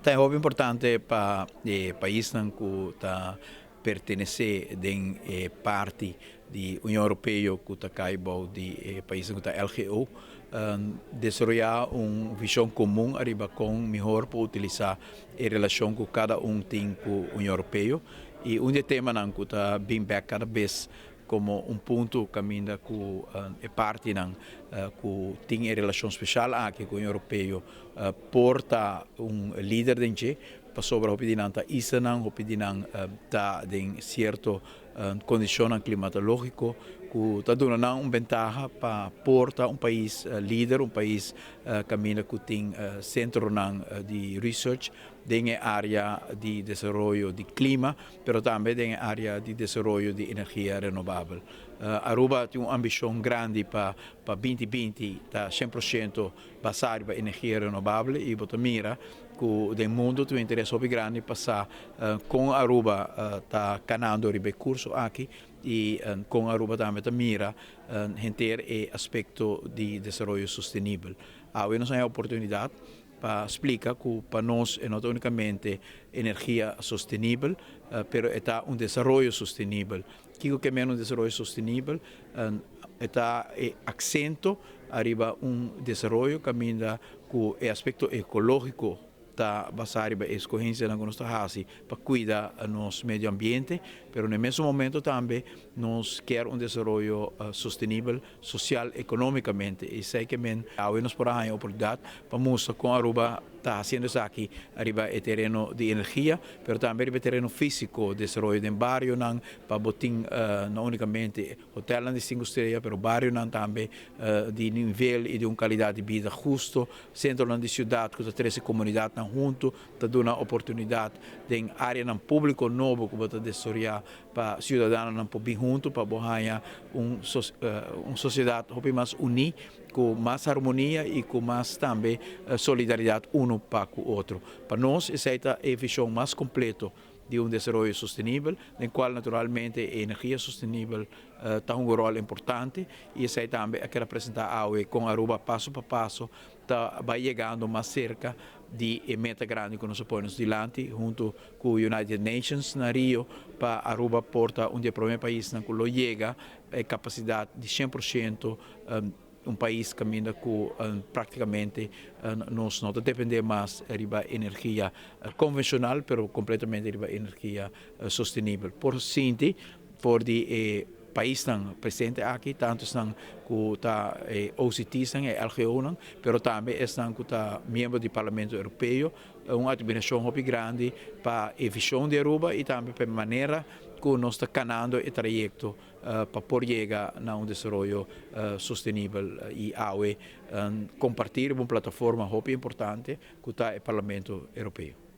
Ta hopi importante pa e paisnan ku ta pertenesé den e parti di Union Europeo ku ta kai bou di e paisnan ku ta LGO, desaroyá un vishon komun ariba kon mihor por utilisá e relashon ku kada un tin ku Union Europeo. I un di e temanan ku ta bin bèk kada bes komo un punto kaminda ku e partinan ku tin e relashon speshal aki ku Union Europeo por ta un lider den dje, pasobra hopi di nan ta islanan, hopi di nan ta den sierto kondishonnan klimatológiko ku ta duna nan un bentaha pa por ta un pais lider, un pais kaminda ku tin sentronan di research den e área di desaroyo di klima, pero tambe den e área di desaroyo di energia renobabel. Aruba tin un ambishon grandi pa pa 2020 ta 100% basá riba energia renobabel i bo ta mira ku den mundu tin un interes hopi grandi pa sa kon Aruba ta kanando riba e kurso aki i kon Aruba tambe ta mira henter e aspekto di desaroyo sostenibel. Awe nos a haña oportunidat pa splika ku pa nos e no ta únikamente energia sostenibel, pero e ta un desaroyo sostenibel. Kiko ke men un desaroyo sostenibel? E ta e aksento ariba un desaroyo kaminda ku e aspekto ekológiko ta basá riba e eskohensianan ku nos ta hasi pa kuida nos medio ambiente, pero na e mesun momento tambe nos kier un desaroyo sostenibel sosial ekonómikamente. Esei ke men awe nos por a haña oportunidat pa mustra kon Aruba ta hasiendo esaki riba e tereno di energia, pero tambe riba e tereno físiko, desaroyo den barionan pa bo tin no únikamente hotelnan di sinku strea, pero barionan tambe di nivel i di un kalidat di bida husto, sentronan di siudat ku ta trese komunidatnan huntu, ta duna oportunidat den áreanan públiko nobo ku bo ta desaroyá pa siudadanonan por bin huntu pa bo haña un un sosiedat hopi mas uní, ku mas harmonia i ku mas tambe solidaridat unu pa ku otro. Pa nos esei ta e vishon mas kompleto di un desaroyo sostenibel, den kual naturalmente e energia sostenibel ta hunga un ròl importante i esei tambe a keda presentá awe kon Aruba paso pa paso ta bai yegando mas serka di e meta grandi ku nos a pone nos dilanti huntu ku United Nations na Rio pa Aruba por ta un di e promé paisnan ku lo yega e kapasidat di 100% un pais kaminda ku praktikamente nos no ta dependé mas riba energia konvenshonal pero kompletamente riba energia sostenibel. Por sinti for di e paisnan presente aki, tantu esnan ku ta e OCT'snan, e LGO'nan, pero tambe esnan ku ta miembro di Parlamento Europeo, un admirashon hopi grandi pa e vishon di Aruba i tambe pa e manera ku nos ta kanando e trayekto pa por yega na un desaroyo sostenibel i awe kompartí riba un plataforma hopi importante ku ta e Parlamento Europeo.